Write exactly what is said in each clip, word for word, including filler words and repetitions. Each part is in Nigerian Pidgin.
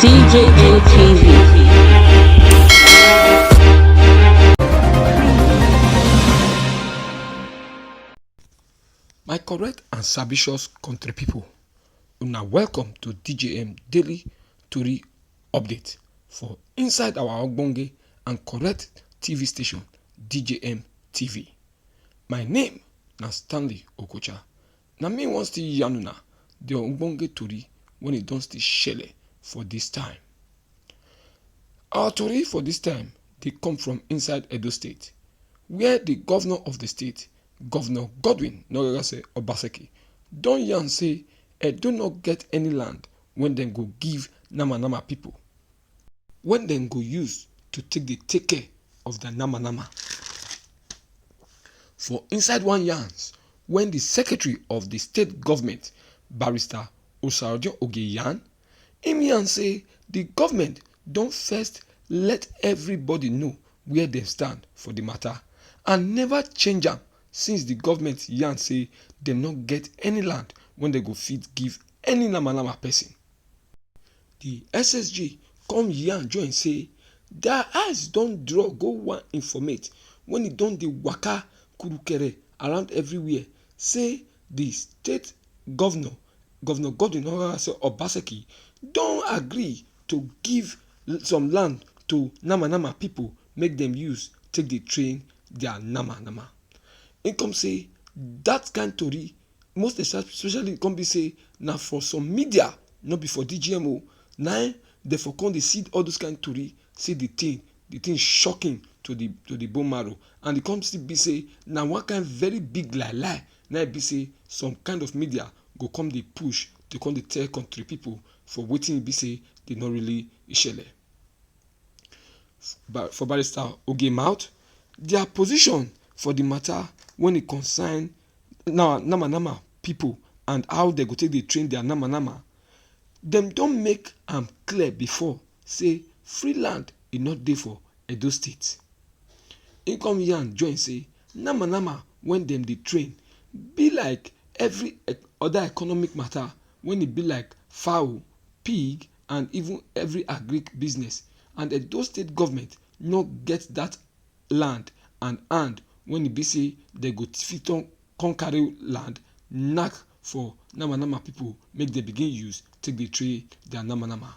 D J M T V. My correct and sabicious country people, una welcome to D J M Daily Tori Update for inside our ogbonge and correct T V station, D J M T V. My name na Stanley Okocha. Na me wan still yarn una the ogbonge tori when e don still shele for this time. Our tori for this time dey come from inside Edo State, where the governor of the state, Governor Godwin Noragase Obaseki, don yarn say Edo no get any land when dem go give Nama Nama people, when dem go use to take dey take care of their Nama Nama. For inside one yarns when the secretary of the state government, Barrister Osarojo Oge yarn, im yarn say the government don first let everybody know where dem stand for the matter and never change am since the government yarn say dem no get any land wey dem go fit give any Nama Nama person. The S S G come yarn join say their eyes don draw go one informate when e don dey waka kurukere around everywhere, say the state governor, Governor Godwin Ogarase Obaseki, don agree to give some land to Nama Nama people make dem use take dey train their Nama Nama. Im come say that kind tori, most especially come be say na for some media, no be for D G M o, na im dem for come dey see all those kind tori, see the thing, the thing shocking to the, to the bone marrow, and e come still be say na one kind very big lie lie na e be say some kind of media go come dey push to come dey tell country people for wetin e be say dey no really shele. Ba-, for Barrister Oge mouth, their position for the matter when e concern now Nama Nama people and how they go take dey train their Nama Nama, dem don make am clear before say free land e no dey for Edo State. Im come yarn join say Nama Nama when dem dey train be like every ec-, other economic matter when e be like fowl, pig, and even every agric business, and Edo State government no get that land and hand when e be say they go fit turn, come carry land knack for Nama Nama people make they begin use take dey train their Nama Nama.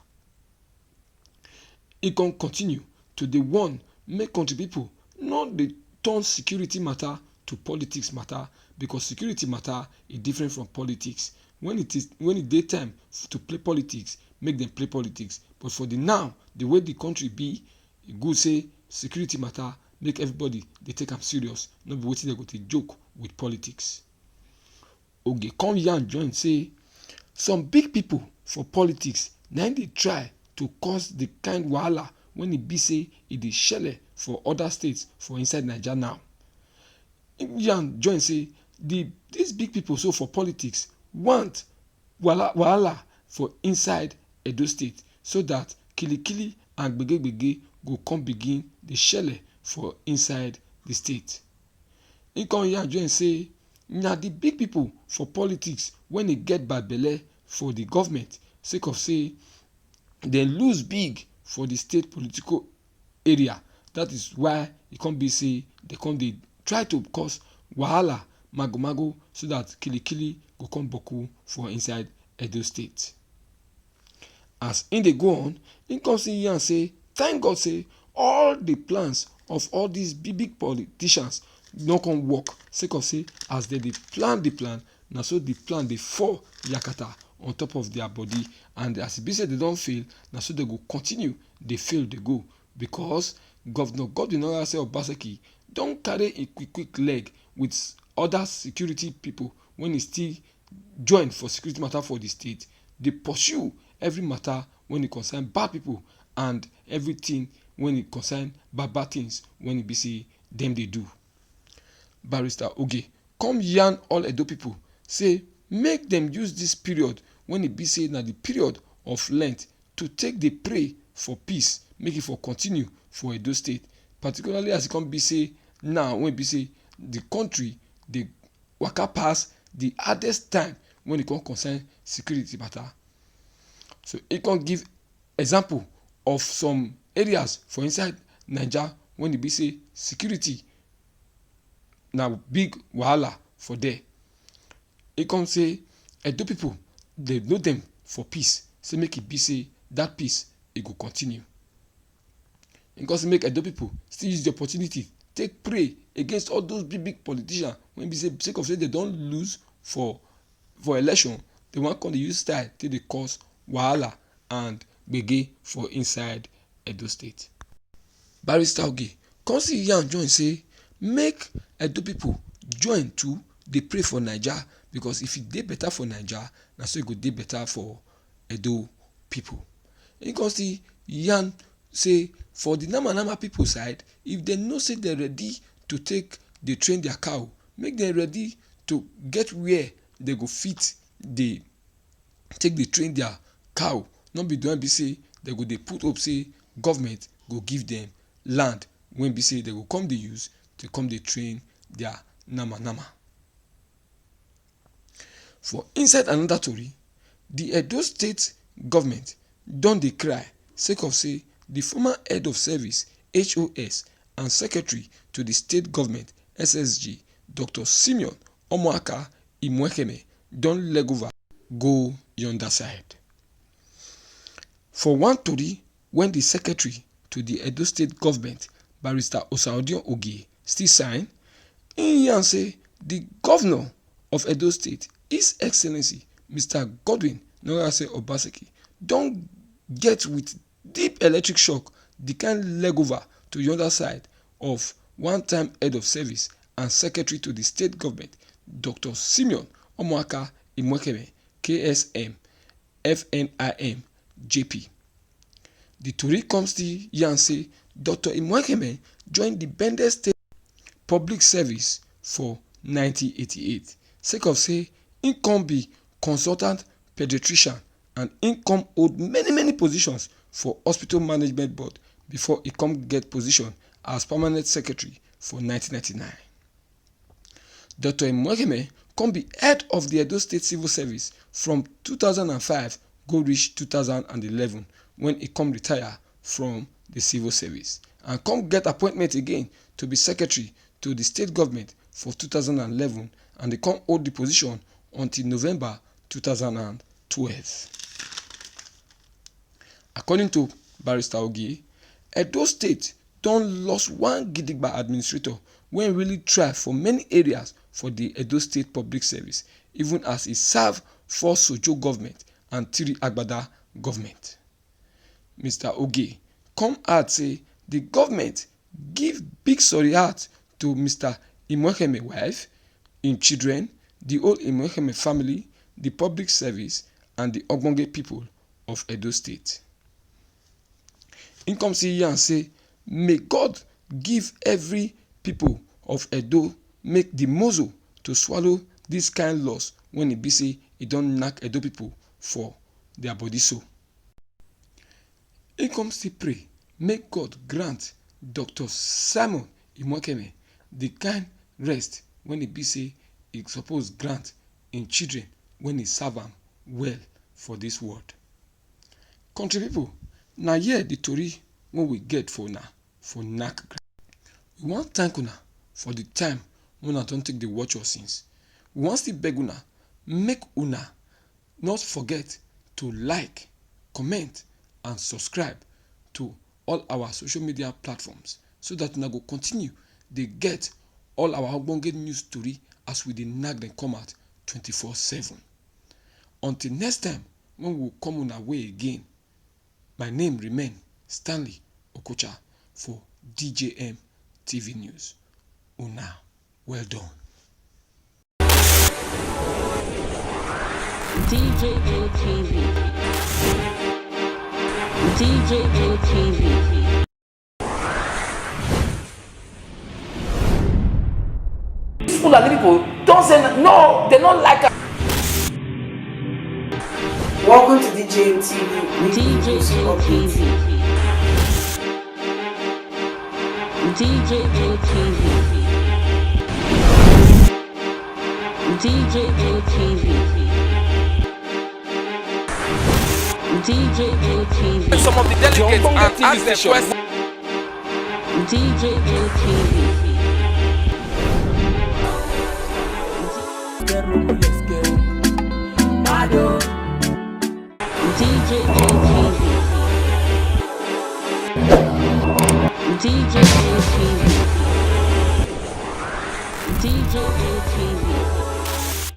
E come continue to dey warn make country people no dey turn security matter to politics matter, because security matter e different from politics. When it is, when e dey time to play politics, make dem play politics, but for the now, the way the country be, e good say security matter make everybody dey take am serious, no be wetin dem go dey joke with politics. Oge come yarn join say some big people for politics na im dey try to cause the kind wahala when e be say e dey shele for other states for inside Naija now. Im yarn join say the, these big people so for politics want wahala, wahala for inside Edo State so that kilikili and gbege gbege go come begin dey shele for inside the state. Im come yarn join say na the big people for politics when e get bad belle for the government sake of say dem lose big for the state political area. That is why e come be say dem come dey try to cause wahala, magomago, so that kilikili go come boku for inside Edo State. As im dey go on, im come still yarn say thank God say all the plans of all these big big politicians no come work, sake of say as dem dey plan the plan, na so the plan dey fall yakata on top of their body, and as e be say dem don fail, na so dem go continue dey fail dey go, because Governor Godwin Orase Obaseki don carry im quick quick leg with other security people when e still join for security matter for the state, dey pursue every matter when e concern bad people and everything when e concern bad bad things when e be say dem dey do. Barrister Oge come yarn all Edo people say make dem use this period when e be say na the period of Lent to take dey pray for peace, make e for continue for Edo State, particularly as e come be say now when e be say the country dey waka pass the hardest time when e come concern security matter. So e come give example of some areas for inside Naija when e be say security na big wahala for there. E come say Edo people, dem know dem for peace, say make e be say that peace e go continue. E come say make Edo people still use the opportunity take pray against all those big big politicians wey be say, sake of say dem don lose for for election, dem wan come dey use style take dey cause wahala and gbege for inside Edo State. Barrister Oge come still yarn join say make Edo people join too dey pray for Naija, because if e dey better for Naija, na so e go dey better for Edo people. E come still yarn say for the nama nama people side, if dem know say dem ready to take dey train their cow, make dem ready to get where dem go fit dey take dey train their cow, no be the one be say dem go dey put hope say government go give dem land wey be say dem go come dey use to come dey train their nama nama. For inside another tori, the Edo State government don dey cry sake of say the former head of service, H O S, and secretary to the state government, S S G, Doctor Simeon Omoaka Imwekeme, don leg over go yonder side. For one tori wey the secretary to the Edo State government, Barrister Osaodion Ogie, still sign, im yarn say the governor of Edo State, His Excellency Mister Godwin Nogase Obaseki, don get with deep electric shock the kind leg over to the other side of one-time head of service and secretary to the state government, Doctor Simeon Omoaka Imwekeme, K S M, F N I M, J P. The tori come still yarn say Doctor Imwekeme join the Bende State Public Service for nineteen eighty-eight, sake of say im come be consultant pediatrician and im come hold many many positions for Hospital Management Board before e come get position as permanent secretary for nineteen ninety-nine. Doctor Imwekeme come be head of the Edo State Civil Service from two thousand and five go reach two thousand and eleven, when e come retire from the civil service and come get appointment again to be secretary to the state government for two thousand and eleven, and e come hold the position until November two thousand and twelve. According to Barrister Ogie, Edo State don lost one gidigba administrator wey really try for many areas for the Edo State Public Service, even as e serve four Sojo government and three Agbada government. Mister Ogie come add say the government give big sorry heart to Mister Imwekeme wife, im children, the whole Imwekeme family, the public service, and the ogbonge people of Edo State. Im come still yarn say may God give every people of Edo make the muscle to swallow this kind loss when e be say e don knack Edo people for their body so. Im come still pray make God grant Doctor Simon Imwekeme the kind rest when e be say e suppose grant im children when e serve am well for this world. Country people, na here the tori wey we get for una for knack ground. We wan thank una for the time wey una don take dey watch us since. We wan still beg una make una not forget to like, comment, and subscribe to all our social media platforms so that una go continue dey get all our ogbonge news tori as we dey knack dem come out twenty-four seven. Until next time when we come una way again, my name remain Stanley Okocha for D J M T V News. Una well done. D J M T V. D J M T V. These Fulani people don't say n-, no, they don't like us. Welcome to D J M T V. D J M T V. D J M T V. D J M T V. D J A T V. Some of the delegates and ask them questions. D J A T V. D J A T V. D J A T V. D J A T V.